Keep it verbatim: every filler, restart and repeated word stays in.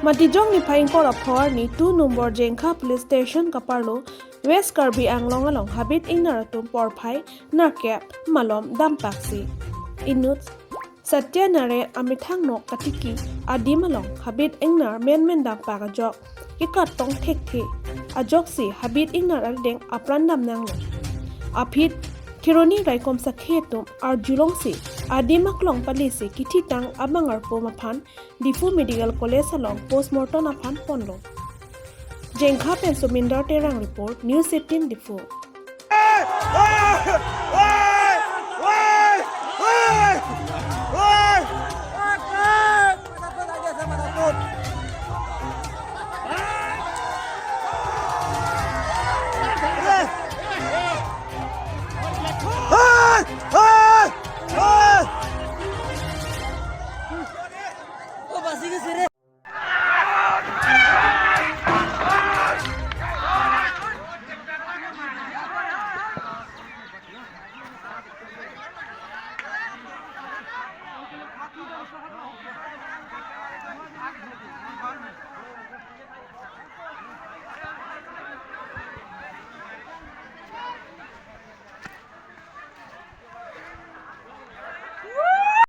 Matijong niphai ingkoi ra pho arni two number Jengkha Police Station kaparlo West Karbi Anglong along habit ingnar atum porphai nerkep malom dampak si. Inut Satya Narayan amethang nok katiki adim along habit ingnar menmen dampak ajok kekat tong thekthe ajoksi habit ingnar arideng apran damnanglo. Aphi Kheroni raikom sakhi atum arjulongsi adim aklong palisi kithitang abang arpum aphan Diphu Medical College along postmortem aphan ponlo. Jengkha pen Sumindar Terang report, News eighteen Diphu.